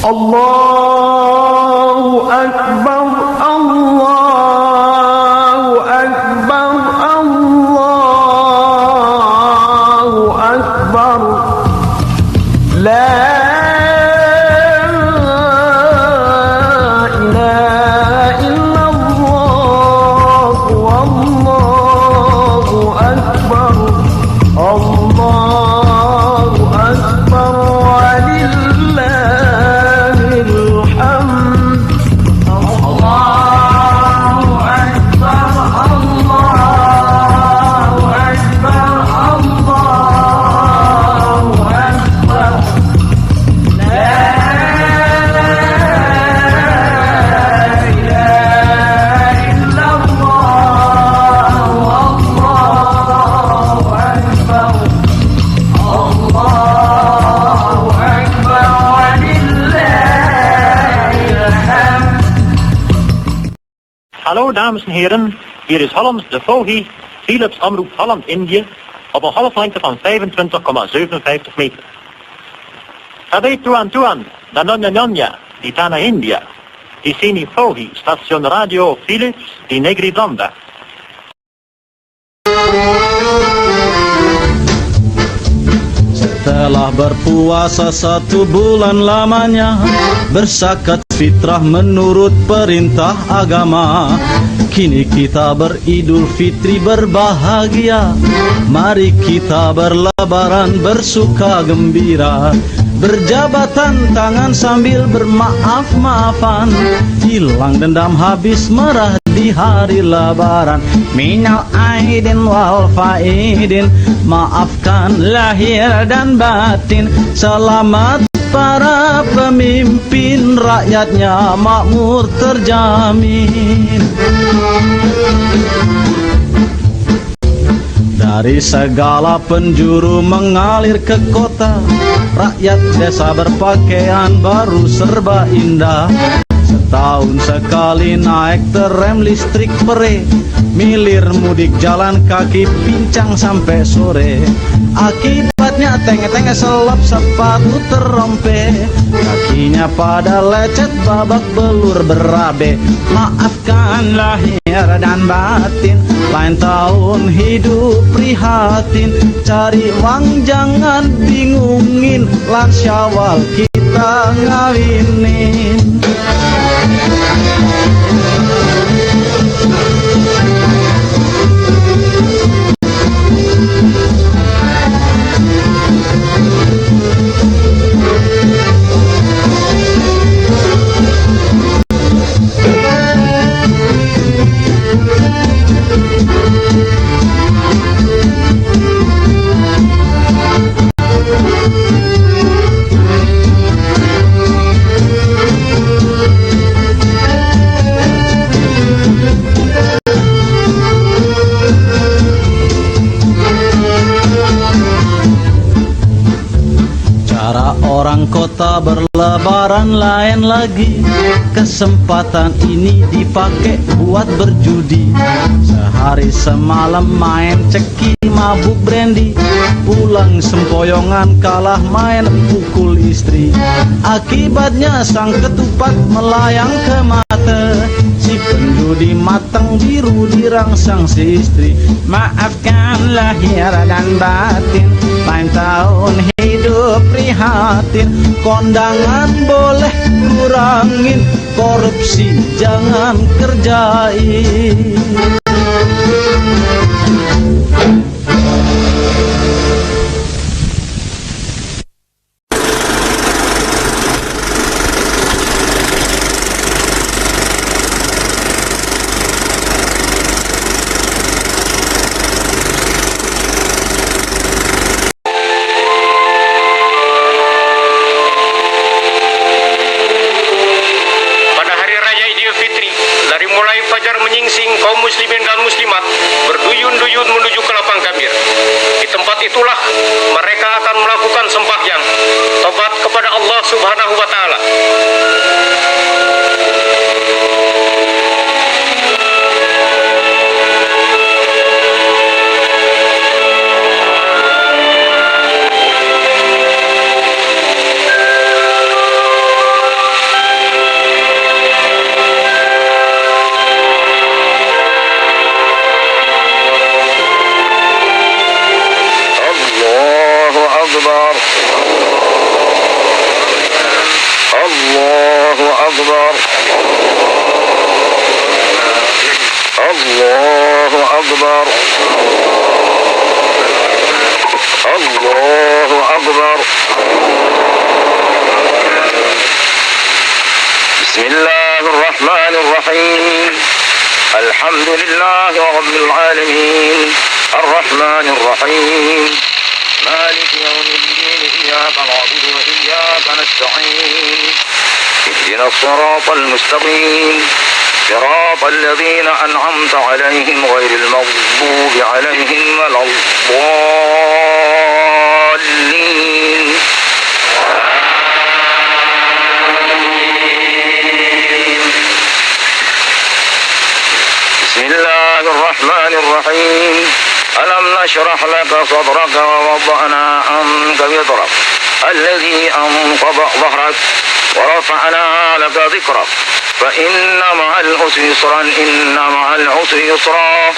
Allahu Akbar, Allahu Akbar, Allahu Akbar. La ilaha illallah, wallahu akbar, Allahu akbar, walillahil hamd. Allahu akbar, Allahu akbar, Allahu akbar. La ilaha illallah, wallahu akbar, Allahu akbar, walillahil hamd. Hallo dames en heren, hier is Hollands de Vogie, Philips Omroep Holland-Indië, op een golflengte van 25,57 meter. Sabi tuan, dan Nonya, di Tanah India, di sini Vogie, stasiun radio Philips di Negeri Belanda. Setelah berpuasa 1 bulan lamanya, berzakat fitrah menurut perintah agama. Kini kita beridul fitri berbahagia. Mari kita berlebaran bersuka gembira. Berjabatan tangan sambil bermaaf-maafan. Hilang dendam habis marah di hari lebaran. Minal aidin wal faidin, maafkan lahir dan batin. Selamat para pemimpin, rakyatnya makmur terjamin. Dari segala penjuru mengalir ke kota, rakyat desa berpakaian baru serba indah. Setahun sekali naik terem listrik pere, milir mudik jalan kaki pincang sampai sore. Akibatnya tenge-tenge selap sepatu terompe, kakinya pada lecet babak belur berabe. Maafkan lahir dan batin, lain tahun hidup prihatin. Cari uang jangan bingungin, lan Syawal kita ngawinin. Orang kota berlebaran lain lagi. Kesempatan ini dipakai buat berjudi. Sehari semalam main ceki mabuk brandy. Pulang sempoyongan kalah main pukul istri. Akibatnya sang ketupat melayang ke mata. Si penjudi matang biru dirangsang si istri. Maafkan lahir dan batin, lain tahun hidup prihatin. Kondangan boleh kurangin, korupsi jangan kerjain. Kaum muslimin dan muslimat berduyun-duyun menuju ke lapang kabir. Di tempat itulah mereka akan melakukan sembahyang tobat kepada Allah Subhanahu wa taala. الله أكبر الله أكبر الله أكبر بسم الله الرحمن الرحيم الحمد لله رب العالمين الرحمن الرحيم مالك يوم الدين إياك نعبد وإياك نستعين اهدنا الصراط المستقيم صراط الذين أنعمت عليهم غير المغضوب عليهم ولا الضالين بسم الله الرحمن الرحيم ألم نشرح لك صدرك ووضعنا عنك وزرك الذي أنقض ظهرك ورفعنا لك ذكرك فإن مع العسر يسرا إن مع العسر يسرا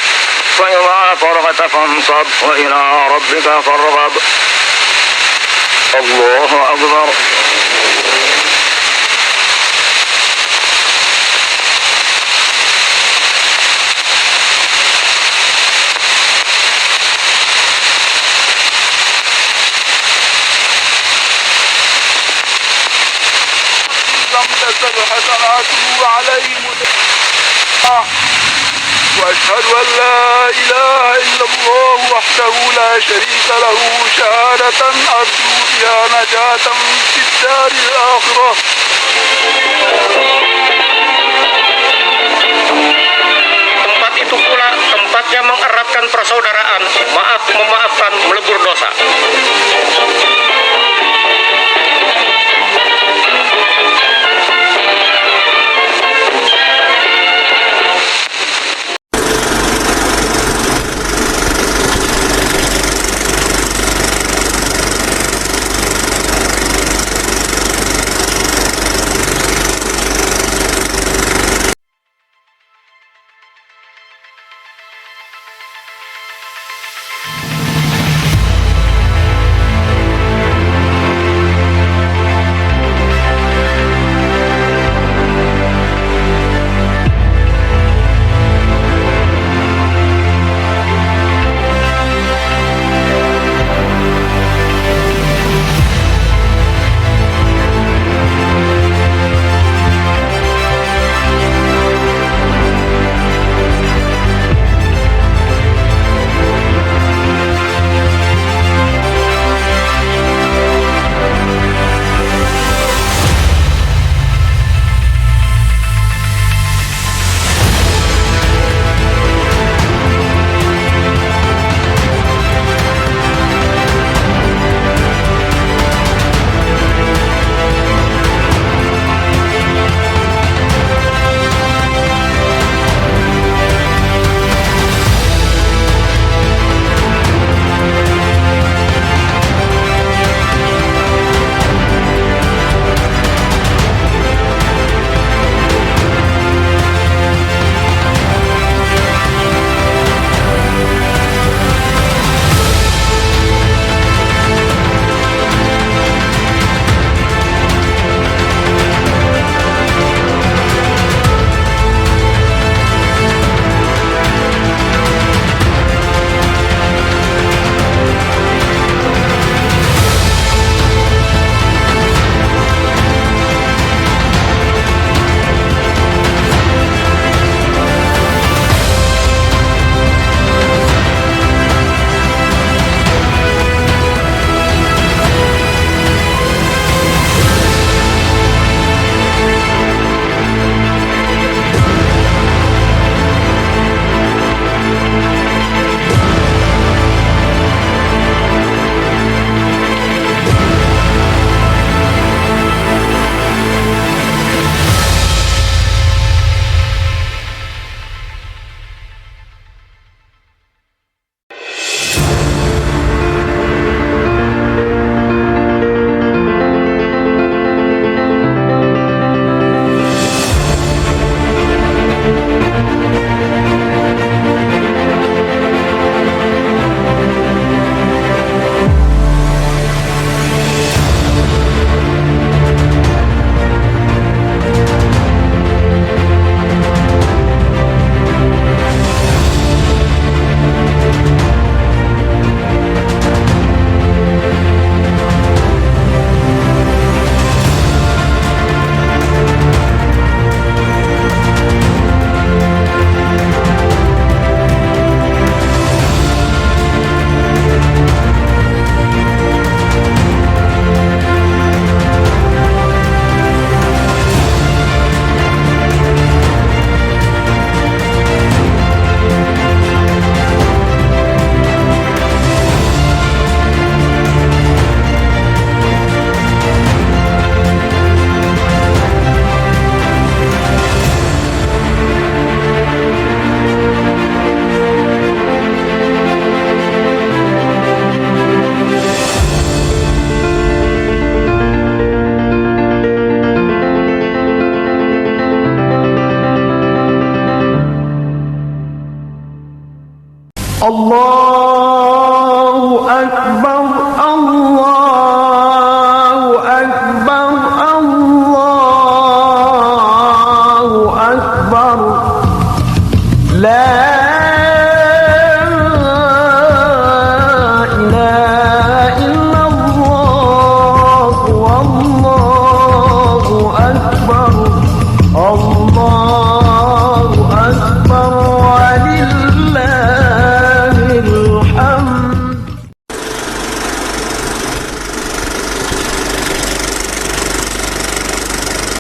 فإذا فرغت فانصب وإلى ربك فارغب الله أكبر لم تزل حسناته عليهم وأشهد أن لا إله إلا الله وحده لا شريك له شهادة أرجو بها نجاة في الدار الآخرة